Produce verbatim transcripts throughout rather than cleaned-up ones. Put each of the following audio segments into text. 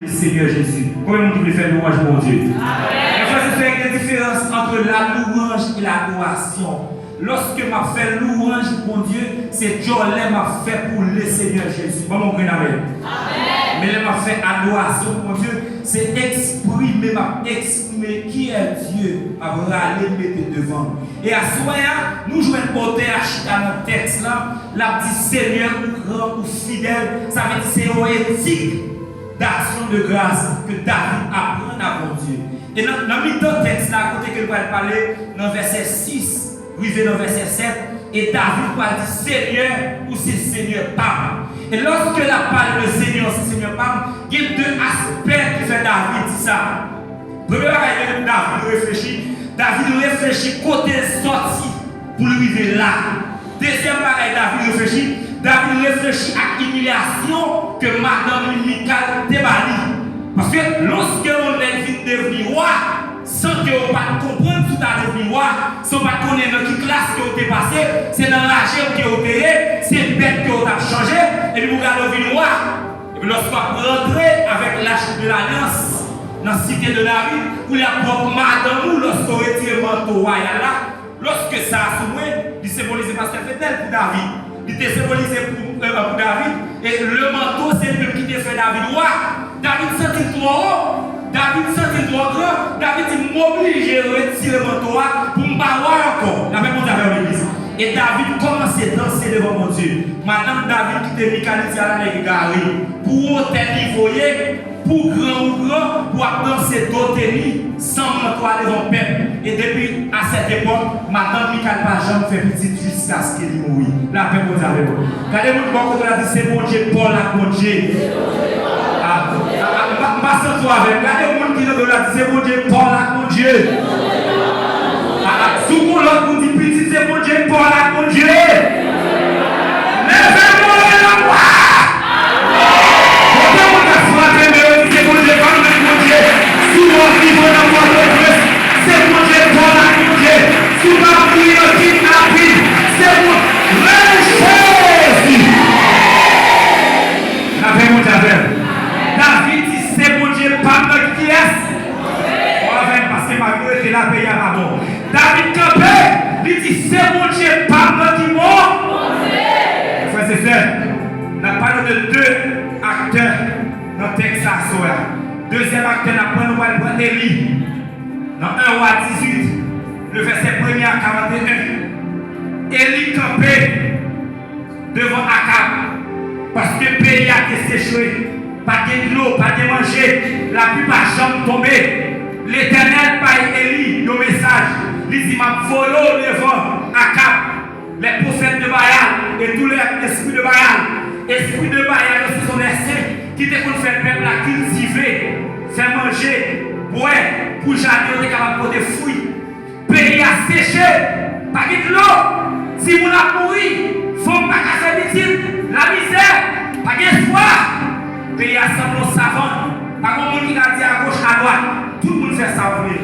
Senyè Jezi. Konbyen moun ki vle fè lwanj Bondye? Mes frères et sœurs, il y a une différence entre la louange et l'adoration. Lòske m ap fè lwanj Bondye, se djòlè m ap fè pou Lesenyè Jezi. Ban m yon grenn amèn. Men lè m ap fè adorasyon Bondye, se eksprime, m ap eksprime kiyès Dye, m ap rale mete devan m. E aswè a, nou jwenn otè a chita nan tèks lan, l ap di, Senyè, ou gran, ou fidèl, sa vle di se yon etik d'action de grâce ke David aprann a Bondye. E nan, nan mitan tèks la, kote ke l pral pale, nan vèsè sis rive nan vèsè sèt, e David pral di, Senyè, ou se Senyè pa m. E lòske l ap pale de Senyè, ou se Senyè pa m, gen de aspè ki fè David di sa. Premye bagay ke David reflechi, David reflechi kote l sòti pou l rive la. Dezyèm bagay David reflechi, David reflechi ak imilyasyon ke madanm li Mikal te ba li. Paske lòske yon nèg vin devni wa, san ke w pa t konprann si w ta devni wa, san w pa t konnen nan ki klas ke w te pase, se nan raje w ke w te ye, se bèt ke w t ap chanje, epi pou gade w vin wa. Epi lòske w ap rantre avèk lach de lalyans nan site de David, pou l ap pwòp madanm ou, lòske w retire manto wayal la, lòske sa a sou mwen, li senbolize pastè Fednel pou David. Li te senbolize pou, euh, pou David. E le manto, se li menm ki te fè David wa. David santi l twò wo. David santi l twò gran. David di, m oblije retire manto a pou m pa wa ankò. Lapè Bondye avè w, legliz. E David kòmanse danse devan Bondye. Madanm David ki te Mikal, li di, ala nèg egare. Pou wotè nivo w ye, pou gran ou gran, pou w ap danse do teni, san manto a devan pèp. E depi a sèt epòk, madanm Mikal pa janm fè pitit jiskaske li mouri. Lapè Bondye avèk ou. Gade moun bò kote w la, di, se Bondye pa w la k Bondye. A, a, a, m pa, m pa santi w avè m. Gade moun ki nan do w la, di, se Bondye pa w la k Bondye. A, a, si w gon lòt moun, di, pitit, se Bondye pa w la k Bondye. Leve men w nan bwa. Kote moun k ap frape men yo, di, se Bondye pa m nan Bondye. Si w ap viv nan Pòtoprens, se Bondye pa w la k Bondye. Si w ap mouri nan kidnapin, se Bondye. Rele Jezi. Lapè Bondye avè w. David di, se Bondye pa m nan ki kiyès? Ou avè m, paske m ap rete la, peyi a pa bon. David kanpe, li di, se Bondye pa m nan ki bon. Frè e sè, n ap pale de de aktè nan tèks sa aswè a. Dezyèm aktè n ap pran, nou pral pran Eli. Nan en Wa dizuit, le vèsè premye a karanteyen. Eli kanpe devan Akab, paske peyi a te seche, pa t gen dlo, pa t gen manje, lapli pa janm tonbe. Letènèl bay Eli yon mesaj, li di, m ap voye w devan Akab, les prophètes de Baal et tous les esprits de Baal. Espri de Baal yo, se son dèsen ki te konn fè pèp la kiltive, fè manje, bwè, pou jaden yo te kapab pote fwi. Peyi a seche, pa gen dlo, timoun ap mouri, fanm pa ka fè pitit, lamizè, pa gen espwa. Peyi a sanble yon savann, pa gen moun ki ka di agoch, adwat, tout moun fè sa yo vle.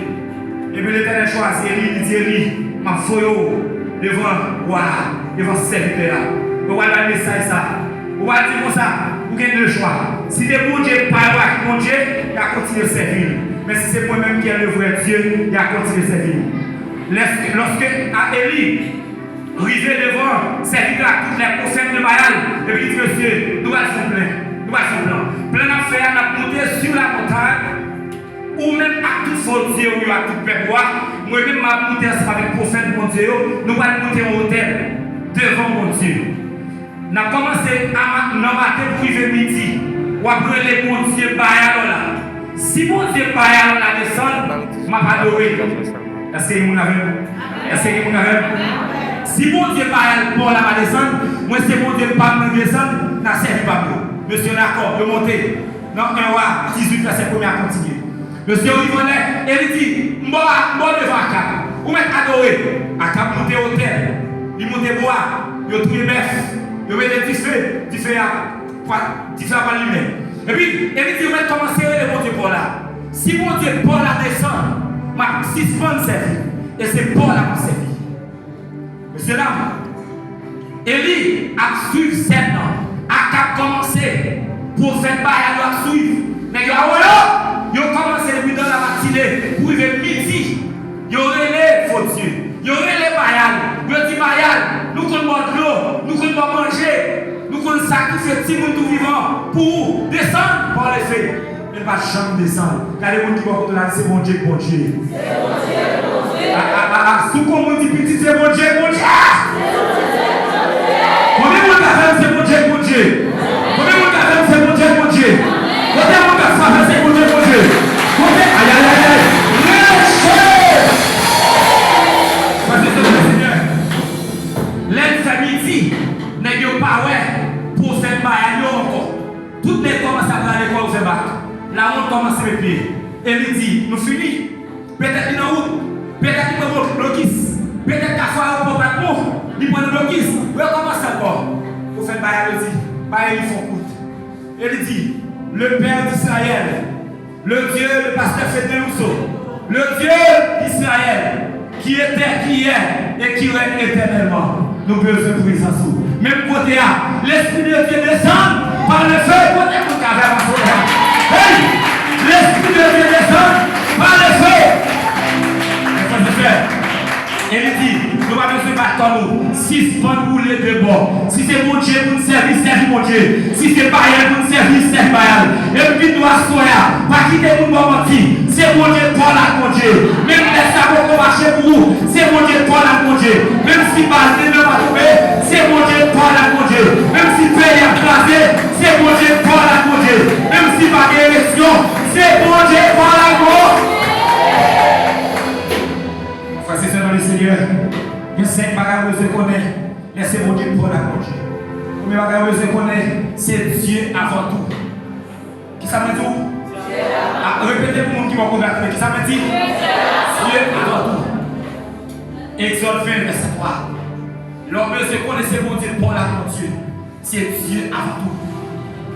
Epi Letènèl chwazi Eli, li di Eli, m ap voye w devan wa a, devan sèvitè a. Ou pral bay mesaj sa. Ou pral di konsa, ou gen de chwa. Si se Bondye pa yo ak Bondye, y a kontinye sèvi l. Men si se mwen menm ki est le vrai Dieu, y a kontinye sèvi l. Lès-, lòske a Eli rive devan sèvitè ak tout lè pwofèt de Bayal, epi li di, mesye, nou pral fè yon plan. Nou pral fè yon plan. Plan n ap fè a, n ap monte sur la montagne. Ou menm ak tout fo dye ou yo ak tout pèp ou a, mwen menm m ap moute ansanm avèk pwofèt Bondye yo, nou pral moute yon otèl devan Bondye. N ap kòmanse a ma-, nan maten pou rive midi, w ap rele Bondye Bayal la. Si Bondye Bayal la desann, m ap adore l. Èske gen moun avè m? Èske gen moun avè m? Si Bondye Bayal pa w la pa desann, mwen se Bondye pa m nan desann, n a sèvi pa m yo. Mesye dakò, yo monte. Nan en Wa dizuit, vèsè premye a kontinye. Mesye yo rive anlè, e li di, m ba w, m ba w devan Akab. Ou mèt adore. Akab moute otèl. Li moute bwa. Yo touye bèf. Yo mete dife. Dife a, pa, dife a pa limen. Epi, e li di, ou mèt kòmanse rele Bondye pa w la. Si Bondye pa w la desann, m ap sispann sèvi. E se pa w la m ap sèvi. Mesye dam, Eli ap swiv sèn nan. Akab kòmanse. Pwofèt Bayal yo ap swiv. Nèg yo Awoyo, yo kòmanse depi nan la matine pou rive midi. Yo rele fo dye. Yo rele Bayal. Yo di Bayal, nou konn ba w dlo, nou konn ba w manje, nou konn sakrifye timoun tou vivan pou ou. Desann, pa w leve. Men pa janm desann. Gade moun ki bò kote w la, se Bondye k Bondye. A, a, a, a, si w konn moun di pitit se Bondye k Bondye. Konbyen moun ka fè m se Bondye k Bondye? Konbyen moun ka fè m se Bondye k Bondye? Kote moun ka frape se Bondye k Bondye? Kote, ayayayay, preche! Paske se Senyè. Lè n fè midi, nèg yo pa wè pwofèt Bayal yo ankò. Tout nèg kòmanse ap rale kò yo fè bak. Lawont kòmanse met pye. E li di, nou fini. Petèt li nan wout. Petèt li pran blo-, blokis. Petèt kafou a yo pran pa t bon. Li pran nan blokis. Rekòmanse ankò. Pwofèt Bayal yo di, Bayal li fè w kout. E li di, le Père d'Israël, le Dieu de pastè Fednel Rousseau, le Dieu d'Israël, qui était, qui est et qui règne éternellement. Nou bezwen prezans ou. Menm kote a, Lespri de Dye desann pa le feu. Kote moun k avè m aswè a? Hey! Lespri de Dye desann pa le feu. Mèt frè, sè, e li di, nou pa bezwen bat kò nou. Sispann woule de bò. Si se Bondye pou n sèvi, sèvi Bondye. Si se Bayal pou n sèvi, sèvi Bayal. Epi vin nou aswè a, pa kite moun ba w manti. Se Bondye k fò l ak Bondye. Menm lè sa poko mache pou ou, se Bondye k fò l ak Bondye. Menm si baz li nan pa tonbe, se Bondye k fò l ak Bondye. Menm si peyi ap kraze, se Bondye k fò l ak Bondye. Menm si pa gen eleksyon, se Bondye k fò l ak Bondye. Frè e sè nan le Senyè, gen senk bagay ou bezwen konnen. Lè se Bondye k fò l ak Bondye. Premye bagay ou bezwen konnen, se Dye avan tou. Kisa mwen di w? A, repete pou moun ki bò kote a tande. Kisa mwen di? Dye avan tou. Egzòd ven, vèsè twa. Lè w bezwen konnen se Bondye k fò l ak Bondye, se Dye avan tou.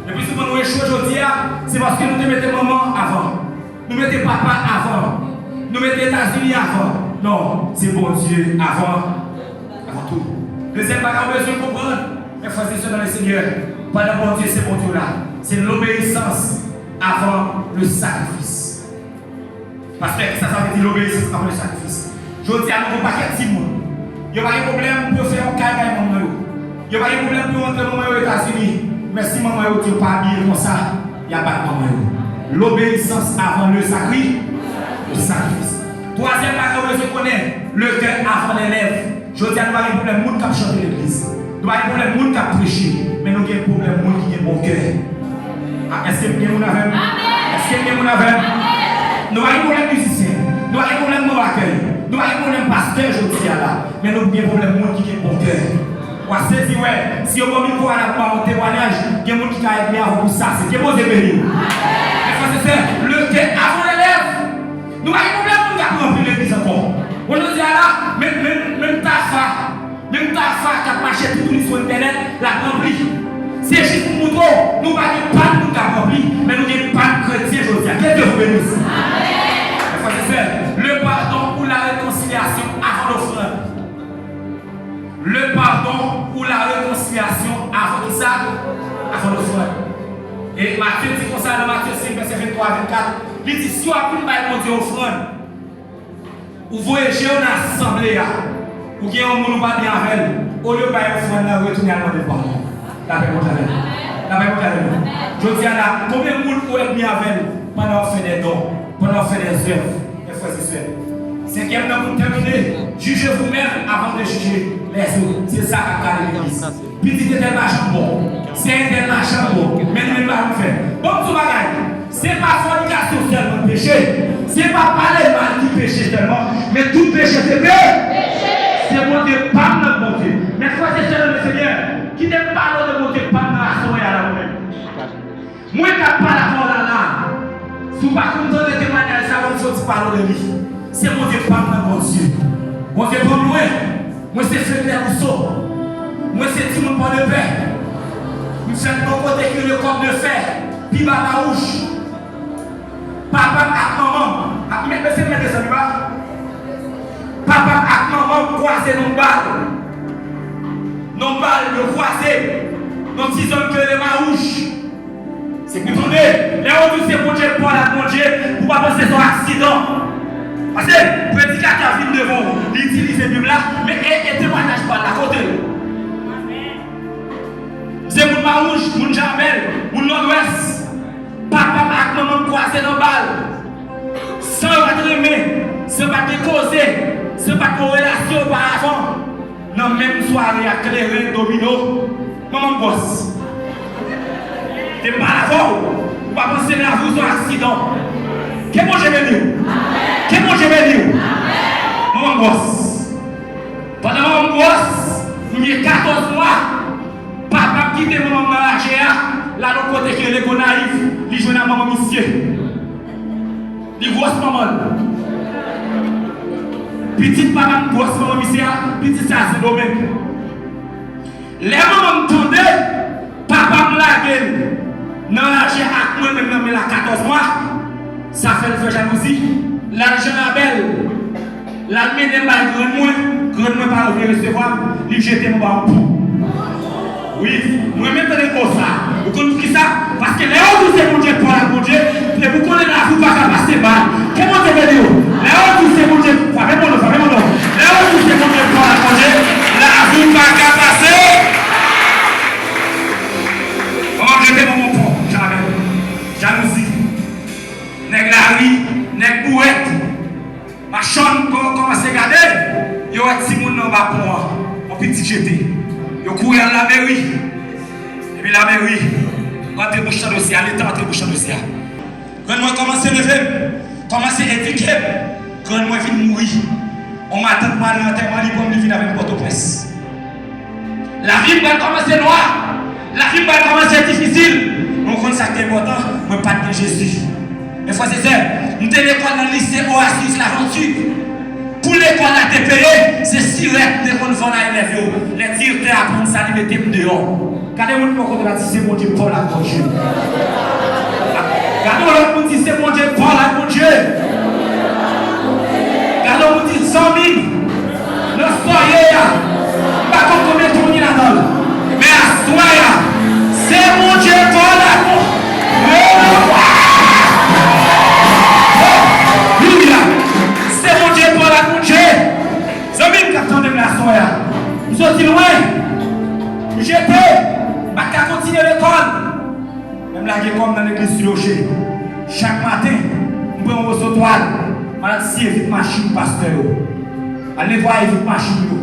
Leplisouvan nou echwe jodi a, se paske nou te mete manman avan. Nou mete papa avan. Nou mete Etazini avan. Non, se Bondye avan. Avan tou. Dezyèm bagay ou bezwen konprann, mèt frè e sè nan le Senyè, pandan Bondye se Bondye w la, se lobeyisans avan le sakrifis. Pastè, kisa sa vle di lobeyisans avan le sakrifis? Jodi a, nou gen yon pakèt timoun. Yo pa gen pwoblèm pou yo fè yon kay bay manman yo. Yo pa gen pwoblèm pou yo antre manman yo Etazini. Men si manman yo di yo pa abiye konsa, y ap bat manman yo. Lobeyisans avan le sakri-, le sakrifis. Twazyèm bagay ou bezwen konnen, le kè avan lè lèv. Jodi a, nou pa gen pwoblèm moun k ap chante legliz. Nou pa gen pwoblèm moun k ap preche. Men nou gen pwoblèm moun ki gen bon kè. A, èske m gen moun avè m? Èske m gen moun avè m? Nou pa gen pwoblèm mizisyen. Nou pa gen pwoblèm manm akèy. Nou pa gen pwoblèm pastè jodi a la. Men nou gen pwoblèm moun ki gen bon kè. W a sezi wè, si yo ba w mikwo a, n ap ba w temwayaj, gen moun ki ka epi avè w pou sa. Se Dye poze beni w. Mèt frè e sè, le kè avan lè lèv. Nou pa gen pwoblèm moun k ap ranpli legliz ankò. Bon, jodi a la, menm, menm, menm Tafa, menm Tafa k ap mache toutouni sou entènèt, l ap ranpli. Se jis pou montre w, nou pa gen pàn moun k ap ranpli, men nou gen pàn kretyen jodi a. Que Dieu vous bénisse. Mèt frè e sè, le pardon ou la réconciliation avant l'offrande. Le pardon ou la réconciliation avant kisa? Avant lofrann. E Matye di konsa nan Matye senk, vèsè venntwa a vennkat, li di, si w ap vin bay Bondye ofrann, ou voye je w nan asanble a, ou gen yon moun ou pa byen avè l, olye w bay ofrann nan, retounen al mande l padon. Lapè Bondye avè nou. Lapè Bondye avè nou. Jodi a la, konbyen moun ou ènmi avè l pandan w ap fè dè don, pandan w ap fè dè zèv? Mèt frè e sè. Senkyèm nan pou n tèmine, jugez vous-même avant de juger les autres. Se sa k ap gade legliz. Pitit entèl pa janm bon. Sè entèl pa janm bon. Men nou menm pa janm fè. Bon, m di w bagay. Se pa fònikasyon sèlman k peche. Se pa pale mal ki peche sèlman. Men tout peche se pe-, se Bondye pa m nan k Bondye. Mèt frè e sè nan le Senyè, kite m pale w de Bondye pa m nan aswè a la mwen menm. Mwen k ap pale avè w la la, si w pa konn tande temwayaj sa, ban m soti pale w de li. Se Bondye pa m nan Bondye. Bondye pa m lwen. Mwen se Fednel Rousseau. Mwen se timoun Pòdepè. M fèt bò kote ki rele Kòm de Fè, pi ba Lawouch. Papa m ak manman m, ap met mesye m mete zanmi ba. Papa m ak manman m kwaze nan yon bal. Nan yon bal, yo kwaze nan ti zòn ki rele Mawouch. Ou tande? Lè yo di w se Bondye k pale ak Bondye, ou pa panse se yon aksidan. Paske predikatè a vin devan w, li itilize Bib la, men e, e temwayaj Baal la, kote l? Se moun Mawouj, moun Jamèl, moun Nòdwès. Papa m ak manman m kwaze nan bal. San yo pa t renmen, san pa t gen koze, san pa t gen relasyon oparavan. Nan menm sware a, kleren, domino, manman m gwòs. Te m pale avè w, ou pa panse lavi w se yon aksidan. Ke Bondye beni w. Ke Bondye beni w. Manman m gwòs. Pandan manman m gwòs, m gen katòz mwa, papa m kite manman m nan raje a, l al yon kote ki rele Gonayiv, li jwenn ak manman misye. Li gwòs manman l. Pitit papa m gwòs manman misye a, pitit sa Sendomeng. Lè manman m tande papa m lage l nan raje ak mwen menm nan men l a katòz mwa, sa fè l fè jalouzi. L al jan labèl. L al mennen m bay grann mwen, grann mwen pa vle resevwa m, li jete m anba yon pon. Wi, mwen menm tande mo sa. Ou konn poukisa? Paske lè yo di w se Bondye k pale ak Bondye, depi w konnen lavi w pa ka pase mal. Ke Bondye beni w. Lè yo di w se Bondye, frape pou nou, frape pou nou. Lè yo di w se Bondye k pale ak Bondye, lavi w pa ka pase. Manman m jete m anba yon pon, jamè. Jalouzi. Nèg lari, nèg bouwèt. Machann kò-, kòmanse gade, yo wè timoun nan anba pon an, yon pitit jete. Yo kouri al lameri. Epi lameri rantre bouch nan dosye a, Leta rantre bouch nan dosye a. Grann mwen kòmanse leve m, kòmanse edike m. Grann mwen vin mouri. Yon matant mwen al nan antèman li, pran m, li vin avè m Pòtoprens. Lavi m pral kòmanse nwa. Lavi m pral kòmanse difisil. Men w konn sa k te enpòtan? Mwen pa t gen Jezi. Men frè e sè, m te lekòl nan lise Oasis Laventure. Pou lekòl la te peye, se sirèt m te konn vann a elèv yo. Lè direktè a aprann sa, li mete m deyò. Gade moun bò kote la, di, se Bondye k pale ak Bondye. Gade yon lòt moun, di, se Bondye k pale ak Bondye. Gade yon moun, di, zanmi m, nan sa w ye a, m pa konn konbyen tan w gen ladan l, men aswè a, se Bondye k pale ak Bondye. Alelouya! Se Bondye k pale ak Bondye. Zanmi m k ap tande m la aswè a, m soti lwen, m jete, m pa t ka kontinye lekòl. Men m lage kò m nan legliz Sou Woche. Chak maten, m pran yon moso twal, m al siye vit machin pastè yo. Al netwaye vit machin yo.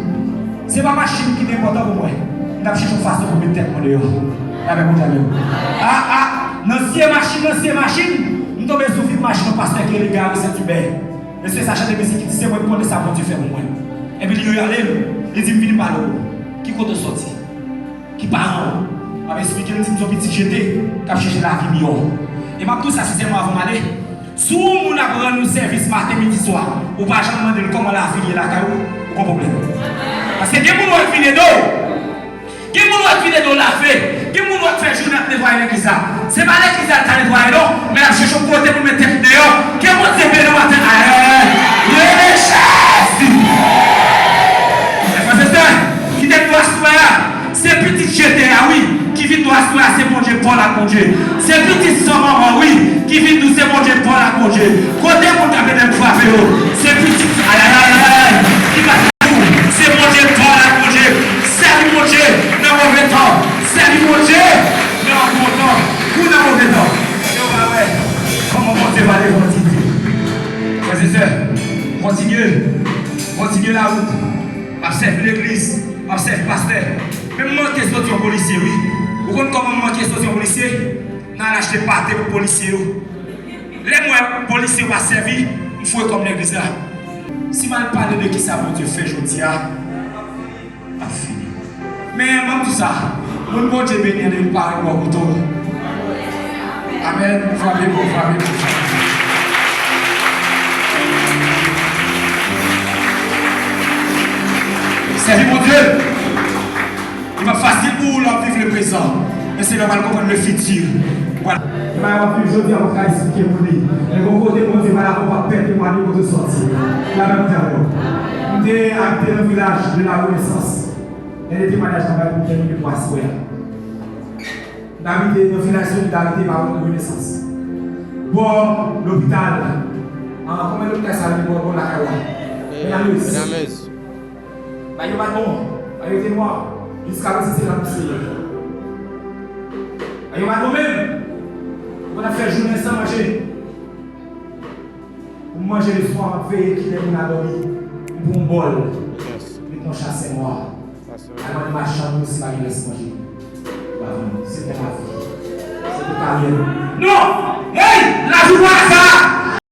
Se pa machin ki te enpòtan pou mwen. M t ap chèche yon fason pou met tèt mwen deyò. Lamen Bondye avè m. A, a, nan siye machin, nan siye machin, m tonbe sou vit machin yon pastè ki rele Gary Saint-Hubert. Mesye sa chante mizik, li di, se mwen k konnen sa Bondye fè pou mwen. Epi li reyale m, li di m, vini m pale w. Ki kote w soti? Ki paran w? M ap esplike l, m di m se yon pitit jete k ap chèche lavi miyò. E m ap di w sa sensèman avan m ale. Si yon moun ap rann ou sèvis maten, midi, swa, ou pa janm mande l kòman lavi l ye lakay ou, ou gon pwoblèm. Paske gen moun ou ap vide do. Gen moun ou ap vide do lave. Gen moun ou ap fè jounen ap netwaye legliz la. Se pa legliz la l ka netwaye non, men l ap chèche yon kote pou l met tèt li deyò. Ke Bondye beni w maten. Ayayay. Rele Jezi. Frè e sè, kite m di w aswè a, se pitit jete a wi, ki vin di w aswè a se Bondye k pale ak Bondye. Se pitit san manman wi, ki vin di w se Bondye k pale ak Bondye. Kote moun k ap ede m frape yo? Se pitit, ayayay, ki pa Se Bondye k pale ak Bondye. Sèvi Bondye nan move tan. Sèvi Bondye nan bon tan. Kou nan move tan. Yo pa wè kòman Bondye pale kantite. Frè e sè, kontinye. Kontinye lawout. M ap sèvi legliz. M ap sèvi pastè. Men m manke soti yon polisye wi. Ou konn kòman m manke soti yon polisye? Nan al achte pate pou polisye yo. Lè m wè polisye yo pa sèvi, m foure kò m nan legliz la. Si m al pale de kisa Bondye fè jodi a, m ap fini. Men, ban m di w sa, moun Bondye beni an depi l parèt bò kote w. Amèn. Frape bò, frape bò. Sèvi Bondye. Li p ap fasil pou ou lè w ap viv leprezan, men se lè w pral konprann lefiti. Ou pral. Bagay w ap viv jodi a, ou pa ka esplike moun li. Men gon kote Bondye pral avè w, w ap pè temwanye kote w sòti. Lamen Bondye avè w. M te abite nan vilaj de la Renaissance. Gen de temwayaj m ap bay pou m tèmine pou aswè a. N abite nan vilaj Solidarite, pa Renesans. Bò lopital. Ah, kòman lopital sa rele bò, bò lakay la? Menameuse. Bagay yo pa t bon. Bagay yo te nwa. Jiska prezan se la misye ye. Bagay yo pa t bon menm. Ou konn ap fè jounen san manje. Pou m manje le swa, m ap veye kilè moun a dòmi. M pran yon bòl. Met yon chasè nwa. Al mande machann yo si pa gen rès manje. Yo pa vann. Se te lavi. Se te karyè. Non!